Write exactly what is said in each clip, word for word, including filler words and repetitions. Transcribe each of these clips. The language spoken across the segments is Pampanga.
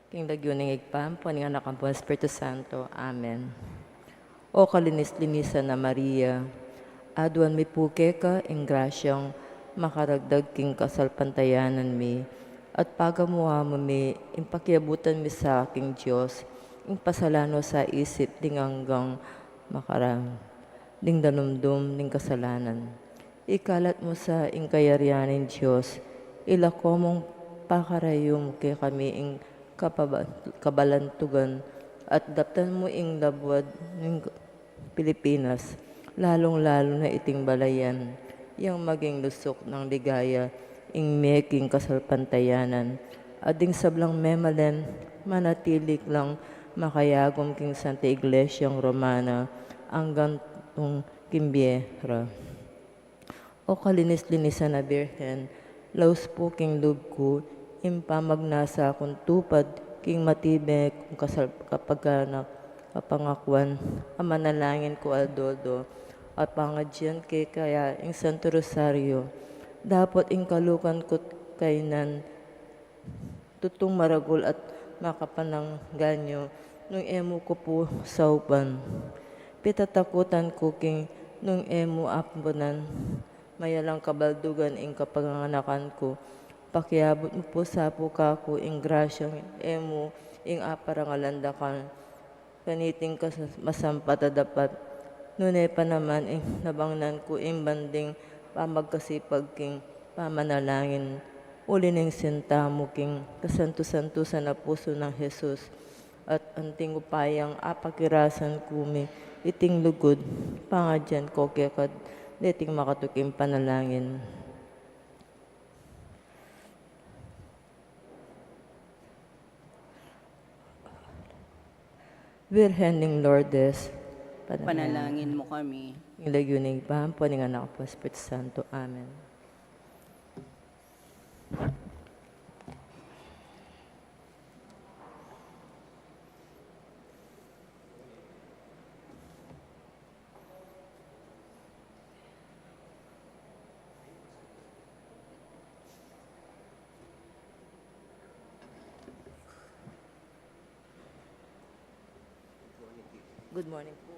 King lagyu ning Ibpa, ampo ning Anak, ampo ning Espiritu Santo. Amen. O kalinis-linisan a Maria, aduan mi pu keka ing grasyang makaragdag king kasalpantayanan mi, at pagamu-amu mi ing pakiabutan mi sa king Dios, ing pasalan no sa isip ding anggang makarang, ding danumdum ning kasalanan. Ikalat mu sa ing kayarian ning Dios, ilako mung pakarayu mu kekami ing kapaba-, kabalantugan, at daptan mu ing labuad ning Pilipinas, lalung-lalu na iting balayan, yang maging lusuk nang ligaya ing mie king kasalpantayanan, at ding sablang memalen, manatili lang makayagum king Santa Iglesia Romana, anggang tung king bie ra. O kalinis-linisan a Birhen, laus pu king lub ku ing pamagnasa kung tupad king matibe kung kasal-, kapaganak, kapangakuan, a manalangin ku aldo-aldo, at pangadyan keka ing Santo Rosario, dapot ing kalukan ku't kainan tutung maragul at makapananganyu nung e mu ku pu saupan. Pitatakutan ku king nung e mu ampunan mayalang kabaldugan ing kapanganakan ku. Pakiabut mu pu sa pu kaku ing grasyang e mu ing aparangalan dakal kaniting kas-, masampat a dapat. Nune pa naman ing nabangnan ku ing banding pamagkasipag king pamanalangin, uli ning sinta mu king kasantu-santusan a pusu nang Jesus, at anting upayang apakirasan ku mi iting lugud, pangadyan ku keka deting makatuking panalangin. Birhen ning Lourdes, panalangin mu kami. King lagyu ning Ibpa, ampo ning Anak, ampo ning Espiritu Santo. Amen. Good morning po.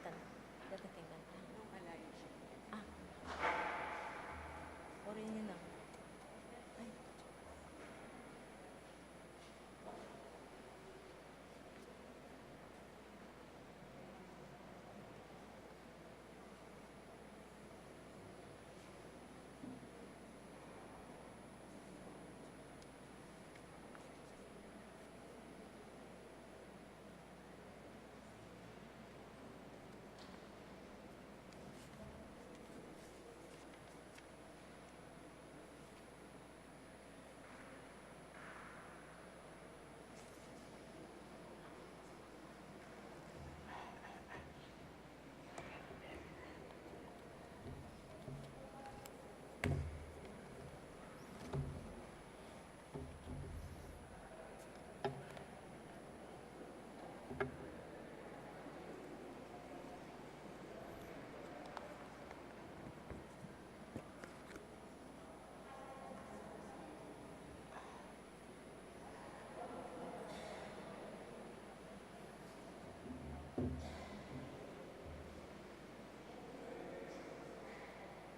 Tan, dati kay kanta. Nung alayo siya. Ah. Orin yun na.